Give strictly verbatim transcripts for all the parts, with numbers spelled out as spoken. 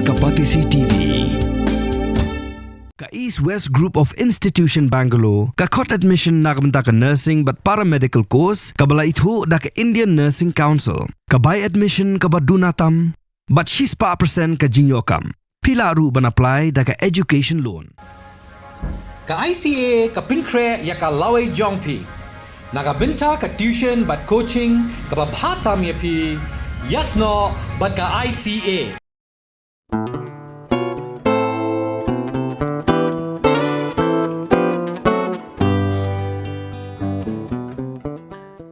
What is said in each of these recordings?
Ka Batesi T V. Ka East West Group of Institution Bangalore ka khot admission na ka bynta ka nursing bad paramedical course kaba la ithuh da ka Indian Nursing Council. Ka bai admission kaba duna tam bad shispah percent ka jingïoh kam. Phi lah ruh ban apply da ka education loan. Ka I C A ka pynkhreh ïa ka lawei jong phi. Na ka bynta ka tuition bad coaching kaba bha tam ïa phi, ïasnoh bad ka I C A.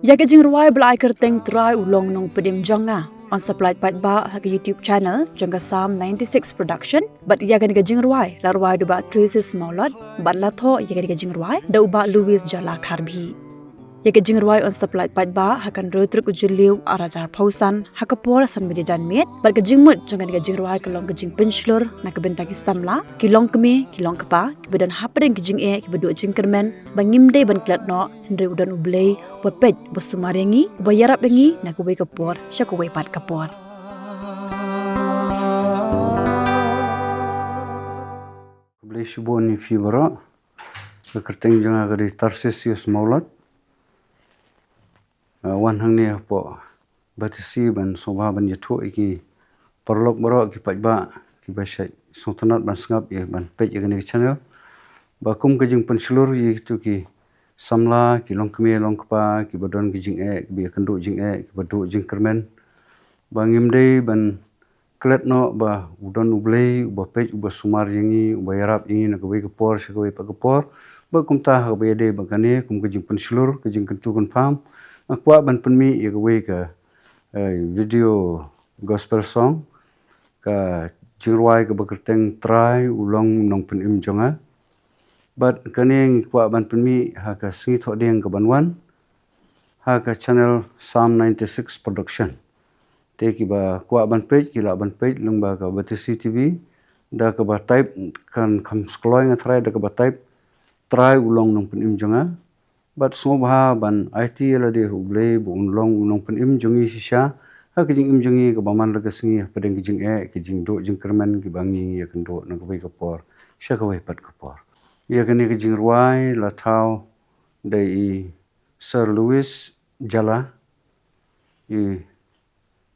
Ïa ka jingrwai ba la ai kyrteng Trai U Long Nongpynim Jong Nga, yn sa pynlait paidbah ha ka YouTube channel jong ka Psalm ninety-six Production. Bad ïa kane ka jingrwai la rwai da u Bah Tracy Mawlot bad la thoh ïa kane ka jingrwai da u Bah Louis Jala Kharbhi. Ïa ka jingrwai yn sa pynlait paidbah ha ka hynriew tarik u Jylliew arhajar arphew san ha ka por san baje janmiet. Bad ka jingmut jong kane ka jingrwai ka long ka jingpynshlur na ka bynta ki samla, ki longkmie, ki longkpa kiba don hapdeng ki jingeh kiba duh jingkyrmen, ba ngim dei ban klet noh, hynrei u don U Blei uba peit, uba sumar ïa ngi, uba ïarap ïa ngi na kawei ka por sha kawei pat ka por. Khublei shibun ïa phi baroh. Ka kyrteng jong nga ka dei Tarcisius Mawlot. Ah, wan hangne hapoh Batesi ban sngewbha ban ïathuh ïa ki paralok baroh, ki paidbah kiba shait sngewtynnat ban sngap ïa, ban peit ïa kane ka channel. Ba kum ka jingpynshlur ïa kito ki samla, ki longkmie longkpa kiba don ki jingeh, kiba ïakynduh jingeh, kiba duh jingkyrmen, ba ngim dei ban klet noh ba u don U Blei uba peit, uba sumar ïa ngi, uba ïarap ïa ngi na kawei ka por sha kawei pat ka por. Bad kumta ha kaba ïadei bad kane kum ka jingpynshlur, ka jingkyntu kynpham, nga kwah ban pynmih ïa kawei ka, eh, video gospel song. Ka jingrwai kaba kyrteng Trai U Long Nongpynim Jong Nga. Bad kane ngi kwah ban pynmih ha ka sngi Thohdieng kaban wan ha ka channel Psalm ninety-six Production. Te kiba kwah ban peit ki lah ban peit lyngba ka Batesi T V da kaba type, kan kham skloi nga tharai, da kaba type Trai U Long Nongpynim Jong Nga. Bad sngewbha ban aiti ïa lade ha U Blei ba un long U Nongpynim jong ngi shisha ha ka jingim jong ngi kaba man la ka sngi, hapdeng ka jingeh, ka jingduh jingkyrmen kiba ngi ïakynduh na kawei ka por sha kawei pat ka por. Ïa kane ka jingrwai la thaw da i Sir Louis Jala, i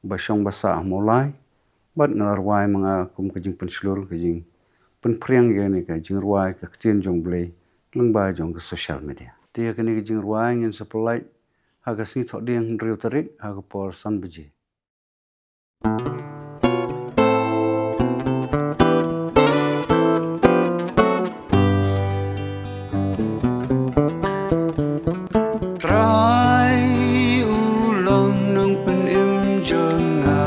ba shong ba sah ha Mawlai. Bad nga la rwai ma nga kum ka jingpynshlur, ka jingpynphriang ïa kane ka jingrwai, ka ktien jong U Blei lyngba jong ka social media. Te ïa kane ka jingrwai ngin sa pynlait ha ka sngi Thohdieng hynriew tarik ha ka por san baje. Trai U Long Nongpynim Jong Nga,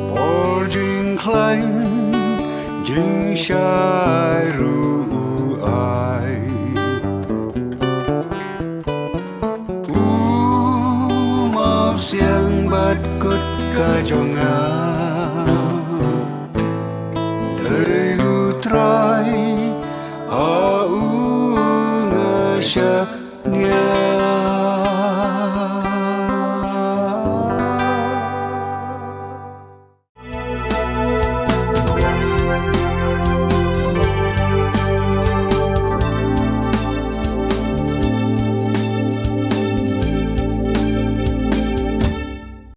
por jingkhlaiñ jingshai ruh u ai. U mawsiang bad kutka jong nga, dei U Trai ha u nga shaniah.